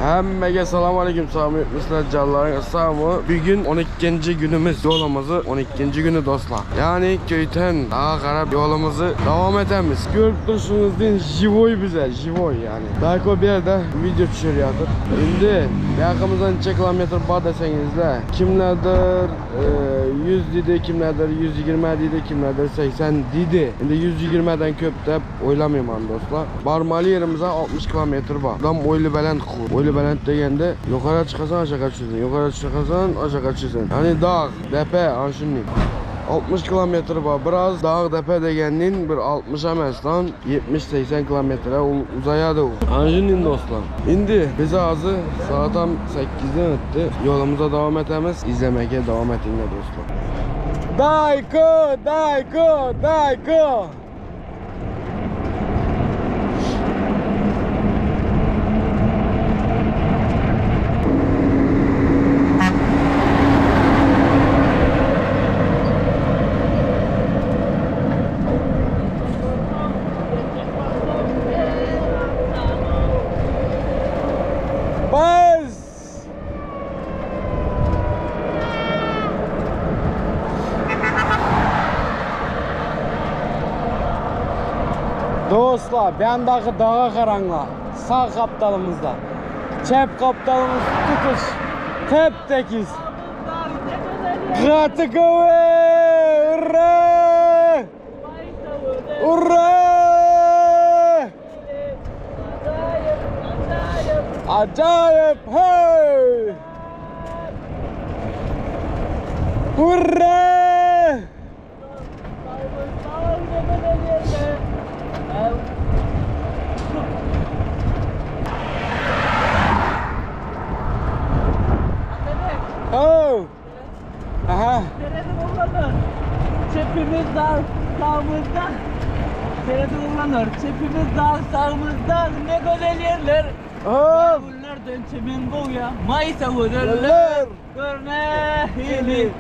Hemmege salam aleyküm sağ etmişler canların sağ Bugün 12. günümüz yolumuzu 12. günü dostlar. Yani köyden daha karab yolumuzu devam edemiz. Görüp duruşunuz deyin jivoy bize jivoy yani. Belki bir yerde video düşürüyordur. Şimdi yakımızdan neçe kilometre bar desenizler kimlerdir 100 dedi, kimlerdir 120 dedi, kimlerdir 80 dedi. Şimdi 120'den köp dep oylamayman dostlar. Barmalı yerimize 60 kilometre var. Tam oylu belent Oylu belent degende yukarı çıkasan aşağı düşüyorsun. Yukarı çıkasan aşağı düşüyorsun. Yani dağ, tepe, anşınni. 60 kilometre var. Biraz dağ tepe degenin bir 60 emas lan 70-80 kilometre uzayadı o. Anjinin dostlar. Şimdi biz azı saat tam 8'den öttü. Yolumuza devam etemiz. İzlemeye devam etinler dostlar. Dayko, dayko, dayko. Dostlar, bendaki dağa qaranglar. Sağ kaptalımızda. Çep kaptalımız tutuş. Tep tekiz. Katı kuvve! Urra! Urra! Acayip! Hey! Hurra! Oh! Aha! Çepimiz dar, sağımızda. Seyredin oğlanlar, çepimiz dar, sağımızda. Ne güzel yerler. Oh! Bunlardan çemin boya, maysa güzeller. Görmehili.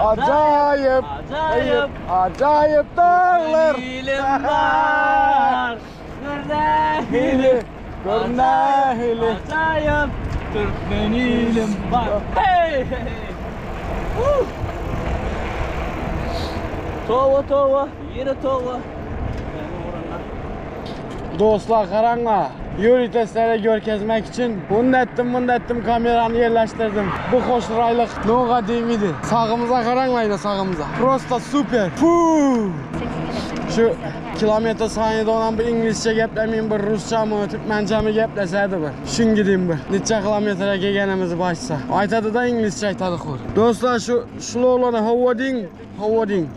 Acayip! Acayip. Acayip dağlar! Ilim var. Görmehili. Görmehili. Acayip. Türkmenilim var. Hey! Woo! Tova tova, yere tova. Dostlar qaranglar, yo'l testlere görkezmek için bunu ettim, bunu ettim, kameranı yerleştirdim. Bu hoş raylık noğa deyimidi. Sağımıza qaranglar yine sağımıza. Prosta süper. Puh! Şu kilometre saniyede olan bir İngilizce geplemeyeyim, bir Rusça mı, Türkmence mi gepleseydi bir. Şun gideyim bir. Neçe kilometre gelgenimizi başsa. Aytadı da İngilizce aytadı kur. Dostlar şu şuloğlanı hava deyin, hava deyin.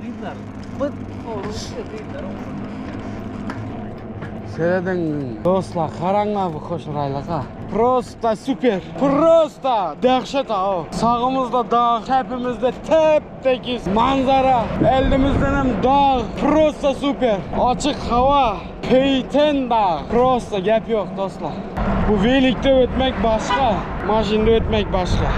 Seyredin dostlar, qaranglar bu xoş raylığa. Prosta süper, prosta dəhşət ha. Sağımızda dağ, təpimizdə tep tekiz manzara, elimizdən hem dağ, prosta süper. Açıq hava, peyten dağ. Prosta gap yox dostlar. Bu velikdə ötmək başqa, maşında ötmək başqa.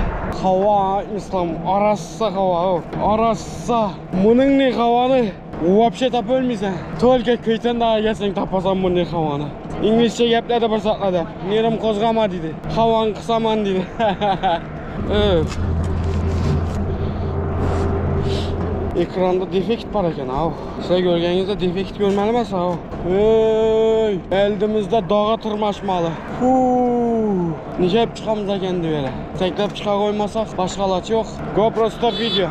Hava, İslam, arassa hava, arassa. Bunun ne havanı? Вообще tap ölmeysen. Только köyten daha gelsen tapasan bu ne havanı. İngilizce gepledi bir sakladı. Nerim kozgama dedi. Havan kısaman dedi. Evet. Ekranda defekt var eken av. Size görgenizde defekt görmeli emas av. Hey, eldimizde dağa tırmaşmalı. Huu. Necə çıxamız ekan böyle. Teklep çıka koymasak başka alaç yok. GoPro stop video.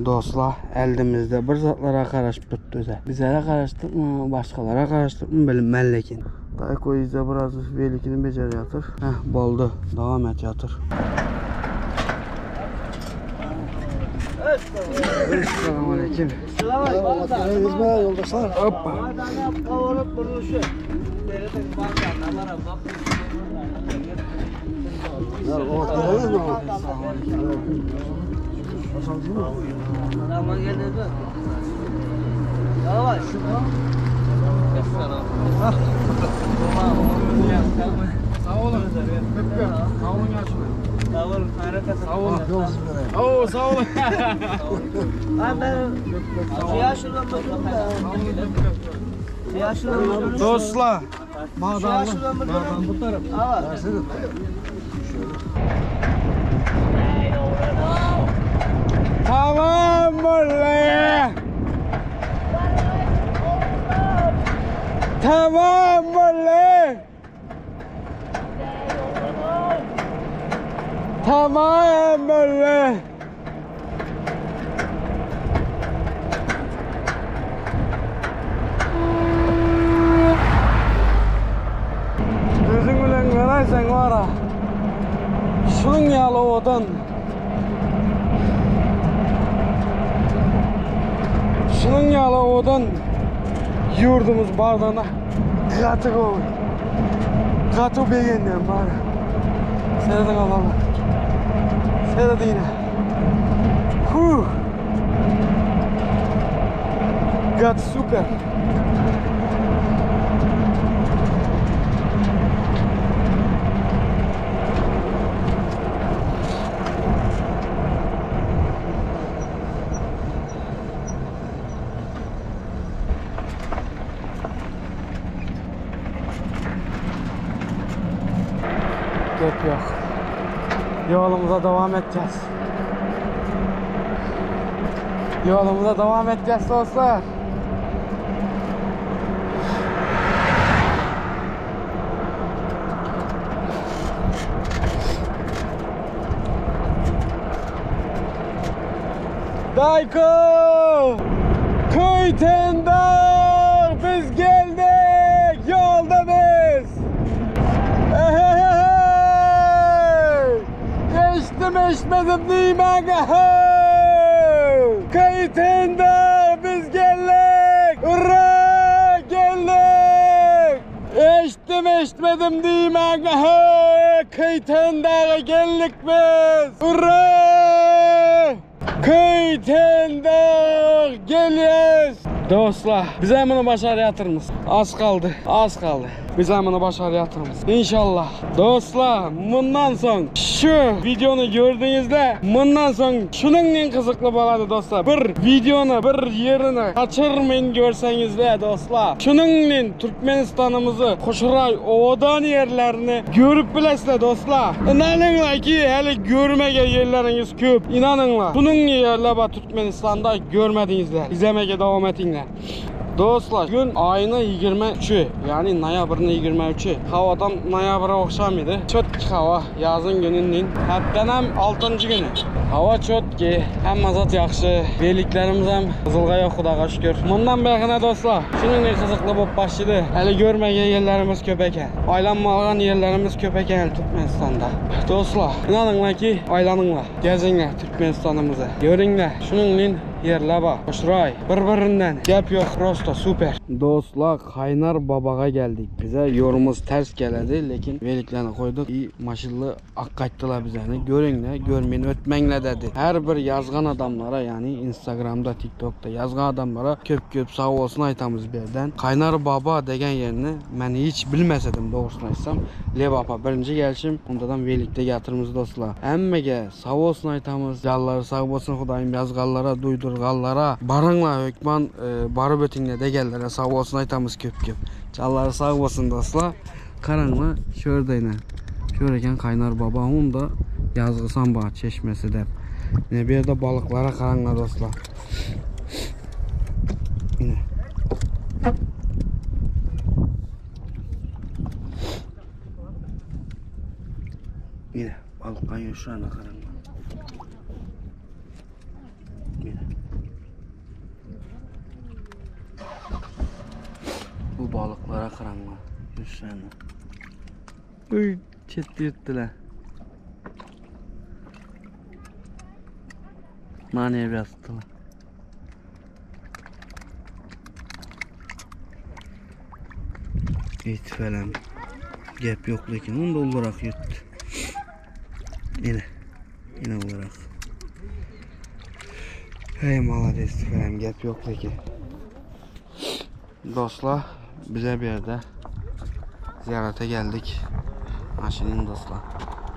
Dostlar, eldimizde bir zatlara qarashib turibdi o'zi. Bizlara qarashdikmi, başkalara qarashdikmi bilinmez lekin. Dayko izle biraz velikini beceriyor. Heh, boldu. Devam et yatır. Selamünaleyküm. Hoppa. Sağ olun. Sağ olun yaşlı. Sağ olun. Sağ olun. Oo, sağ olun. Dostlar. Magdanly. Magdanly bu taraf. Tamam boldy. Tamam boldy. Tamam boldy. Gözüň bilen göräýseň wara. Şunuň ýaly owadan. Şunuň ýaly owadan ýurdumyz bardana gaty gowy. Gaty begenýän bar. Serediň Allah'ım. Seredin yine. Huh. Gaty super. Gep yok. Yolumuza devam edeceğiz. Yolumuza devam edeceğiz dostlar. Dayko! Köytendağ! Biz geldik! Yolda biz! Ehehehey! Geçtim eşmedim diymen! Köytendağ! Biz geldik! Hurra! Geldik! Eşittim eşitmedim diýmäň Köýtendaga geldik biz! Hurra! Köýtendag gelýäs! Dostlar, biz hem muny başarýatyrmyz. Az kaldy, az kaldy. Biz hem muny başarýatyrmyz. Inşallah. Dostlar, mundan soň şu videony gördüňizde, mundan soň şunuň iň gyzykly bolady dostlar. Bir videony, bir ýerini gaçyrmyn görseňizde dostlar. Şunuň bilen Türkmenistanymyzy Kuşraý owadan ýerlerini görüp bilesizler dostlar. Ynanyňlar ki, häli görmege ýerleriňiz köp. Ynanyňlar. Şunuň ýerler bar Türkmenistanda görmediňizler. Izlemege dowam etiňler. Dostlar, gün aýyny 23-ü, ýagny noýabryň 23-ü. Hawadan noýabra ogşamydy. Çotki hawa, ýazyň gününden. Hepdenem 6-njy güni. Hawa çotki, hemme zat ýagşy. Beliklerimiz hem gyzylga ýok, Hudaga şükür. Mundan beýgine dostlar, şunuň bir gyzykly bolup başlady. Häli görmege ýerlerimiz köp eken. Aýlanmagan ýerlerimiz köp eken Türkmenistanda. Dostlar, ynanyňlar ki, aýlanyňlar. Geziňler Türkmenistanymyzy. Görüňler, şunuň bilen ýerler bar. Hoşraý, bir-birinden gep ýok, prosto super. Dostlar, Kaýnar babaga geldik. Bize ýolumyz ters geledi, lekin weliklerini goýduk. I maşynly ak gaýtdylar bizeni. Görüňler, görmeýin ötmeňler dedi. Her bir ýazgan adamlara, ýagny Instagramda, TikTokda ýazgan adamlara köp-köp sag bolsun aýtamyz bu ýerden. Kaýnar baba degen ýerini men hiç bilmesedim dogrusyny aýtsam. Lebapa birinji gelşim, ondadan welikde ýatyrmyz dostlar. Hemmege sag bolsun aýtamyz. Janlary sag bolsun Hudaýym ýazganlara, duýdurganlara. Baryňlar hökman baryp ötiňler degenlere sag bolsun aýtamyz köp-köp. Janlary sag bolsun dostlar. Garaňlar şu ýerde ine. Şu ýer eken Kaýnar baba onda ýazgysam bar çeşmesi dep. Ine bu ýerde balyklara garaňlar dostlar. Ine. Ine balyk gaýyr şu anda garaňlar. Ine. Bu balyklara garaňlar. Şu anda. Uy, çetdi ýutdylar. Maniye biraz tutdular. It falan gep yok lekin onu da olarak yuttu. Yine. Yine olarak. Hey malades falan gep yok lekin. Dostlar bize bir yerde ziyarete geldik. Maşının dostlar.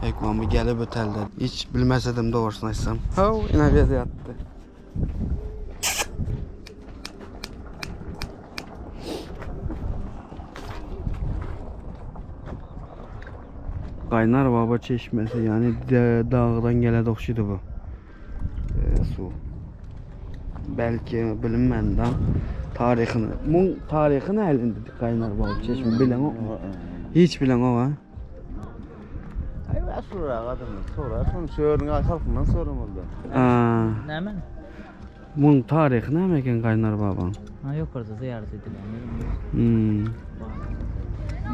Ekmamı gelip ötelde. Hiç bilmeseydim doğrusunu açsam. Ha yine bir yerde yattı. Gaýnar baba çeşmesi, ýagny dagdan geledi ogşydy bu. Suw. Belki bilinmän da taryhyny. Muň taryhy nähili indi Gaýnar baba çeşme bileňokmy? Hiç bileňok ha. Aý şurak adamlar sorar, şony şu ýeriň halkyndan soramaly. Näme? Muň taryhy näme eken Gaýnar babaň? Ha ýokarda zyýarat edilýän ýer. Hmm.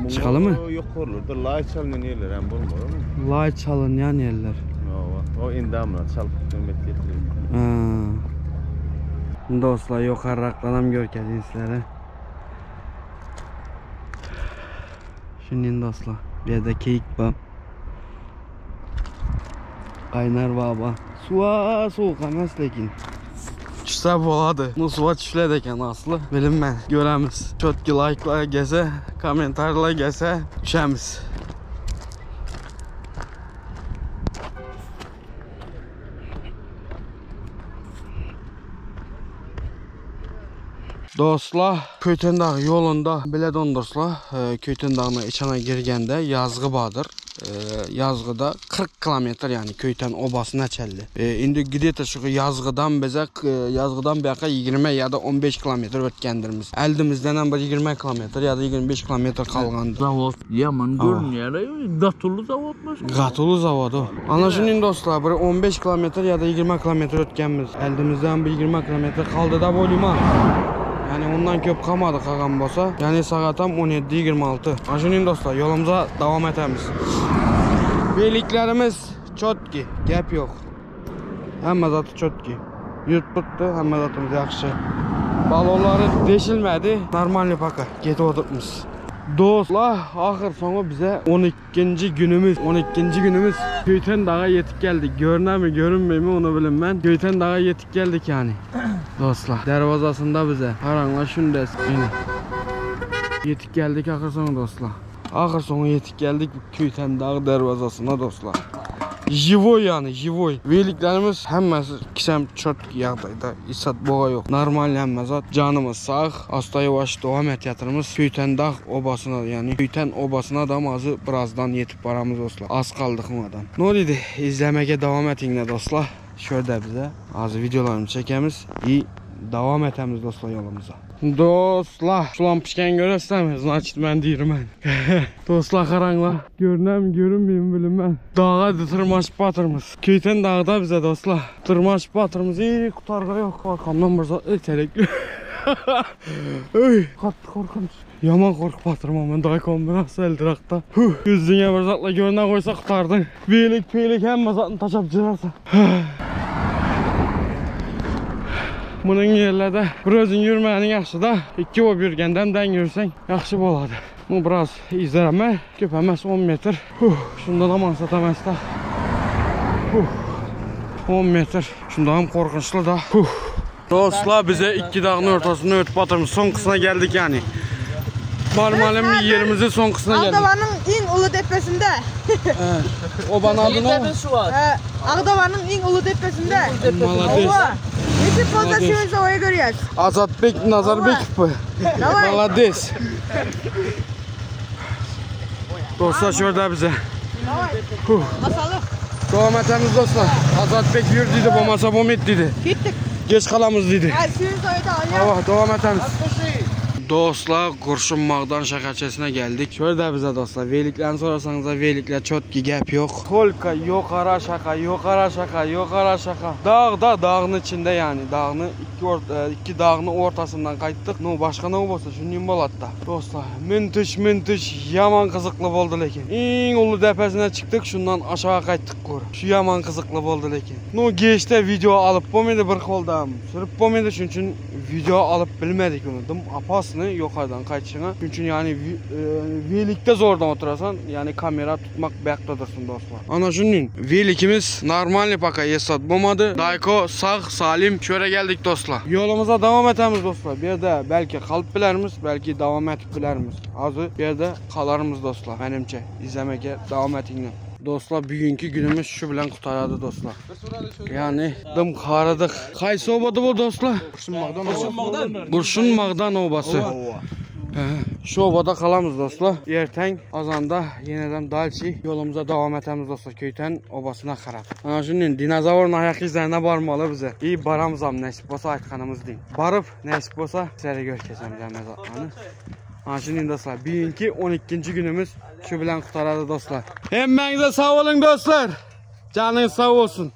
Çykalymy? Ýokarlarda laý çalynýan ýerler hem bolmalymy? Laý çalynýan ýerler. Hawa, o endamyna çalyp nöbet getirýär. Ha. Dostlar ýokarrakdanam görkezin sizlere. Şunin dostlar, bu ýerde keýik bar. Gaýnar baba. Suwa soğuk emas lekin. Düşse bolady. Bu suwa düşüledi eken asly. Bilinmän. Göremiz. Çotki laýklar gelse, kommentariýalar gelse düşemiz. Dostlar, Köýtendag ýolunda bile dondursa, Köýten dagyna içana girgende ýazgy bardyr. Ýazgyda 40 kilometr ýagny Köýten obasyna çenli. Indi gidete şu ýazgydan bize ýazgydan bäka 20 ýa-da 15 kilometr ötgendirmiz. Eldimizden hem bir 20 kilometr ýa-da 25 kilometr kalgandyr. Zawod ýaman görünýär. Gatuly zawodmy? Gatuly zawod o. Ana şunuň dostlar bir 15 kilometr ýa-da 20 kilometr ötgenmiz. Eldimizden bir 20 kilometr kaldy da bolýma. Yani ondan köp kalmadı kagan bolsa. Yani sagatam 17.26. Ana şunuň dostlar yolumuza devam etemiz. Birliklerimiz çotki, gap yok. Hemme zatı çotki. Yurt tuttu, hemme zatımız yaxşı. Balonları deşilmedi. Normalny paka, getip oturtmuş. Dostlar, ahır sonu bize 12. günümüz, 12. günümüz Köyten Dağa yetip geldik. Görüner mi, görünmüyor mi onu bilinmem. Köyten Dağa yetip geldik yani. Dostlar, dervazasında bize. Qaranglar şunu Yine. Yetip geldik ahır sonu dostlar. Ahır sonu yetip geldik Köyten Dağı dervazasına dostlar. Живой yani, живой. Veliklerimiz hemmesi kisem çok ýagdaýda. İsat boğa yok. Normal hemme zat. Canımız sağ. Asta yavaş devam et yatırımız. Köyten Dağ obasına yani Köyten obasına da azı birazdan yetip baramız dostlar. Az kaldık ondan. Ne oldu? İzlemeye devam etinle dostlar. Şöyle bize az videolarını çekemiz. İyi devam etemiz dostlar yolumuza. Dostlar, şulan pişken görərsənmi? Значит, mən deyirəm mən. Dostlar, qaranglar. Görünəm, görünməyim bilinmən. Dağa da tırmaşıb batırmız. Köytən dağda bizə dostlar. Tırmaşıb batırmız. Ey, qutarğa yox. Arkamdan bir zat itelekli. Ey, qatlı korkunç. Yaman korkup batırmam ben daykom biraz eldirakta. Huh, yüzüne bir zatla görüne koysa qutardın. Beylik peylik hemme zatını taşap cırarsa. Bunun yerlerde bir özün yürümənin yaxşı da iki o yürgəndən dən yürüsən yaxşı boladı. Bu biraz izlənmə, köp emas 10 metr. Huh, şundan aman satamaz da. Huh, 10 metr. Şundan ham korkunçlu da. Huh. Dostlar bize iki dağın ortasını ötüp batırmış. Son kısmına geldik yani. Normalim yerimizin son kısmına geldik. Agdavanyň iň uly depesinde. Obanın adı ne? Agdavanyň iň uly depesinde. Молодец. Owa. Nesip bolsa şöyle oya görýäs. Azatbek Nazarbek bu. Давай. Молодец. Dostlar şurada bize. Давай. Basalyk. Devam etemiz dostlar. Azatbek yürü dedi, bomasa bomit dedi. Gitdik. Geç kalamız dedi. Ha, şöyle oya da alýar. Allah devam etemiz. Dostlar Kurşunmaqdan şəxərçəsinə gəldik. Şöyle də bizə dostlar, veliklərini sorarsanız da veliklər çox ki gəp yox. Tolka yuxarı aşağı, yuxarı aşağı, yuxarı aşağı. Dağda, dağın içində yəni, dağını iki, or iki dağın ortasından qayıtdıq. No, başqa nə olsa şunun bolad da. Dostlar, müntüş müntüş yaman qızıqlı boldu lekin. Ən ulu təpəsinə çıxdıq, şundan aşağı qayıtdıq qur. Şu yaman qızıqlı boldu lekin. No, geçdə video alıb bolmadı bir qoldan. Sürüb bolmadı şunun üçün video alıp bilmedik onu. Dım apasını yukarıdan kaçışını. Çünkü yani velikte zordan oturasan yani kamera tutmak bektadırsın dostlar. Ana şunun velikimiz normal paka esat bolmadı. Dayko sağ salim şöyle geldik dostlar. Yolumuza devam etemiz dostlar. Bir yerde belki kalıp bilerimiz, belki devam etip bilerimiz. Azı bir yerde kalarımız dostlar. Benimce izlemeye devam etinler. Dostlar bugünkü günümüz şu bilen kurtardı dostlar. Yani dım karadık. Kaysı obadı bu dostlar? Kurşunmaqdan obası. Şu obada kalamız dostlar. Erten azanda yeniden dalçı yolumuza devam etemiz dostlar. Köyten obasına qarab. Ana şunun dinozavrın ayak izlerine barmalı bize. İyi baramızam nasip olsa aytkanımız deyin. Barıp nasip olsa sizlere görkezemiz mezatlarını. Ana şunun dostlar. Bugünkü 12. günümüz şu bilen kurtaradı dostlar. Hemmenize sağ olun dostlar. Canınız sağ olsun.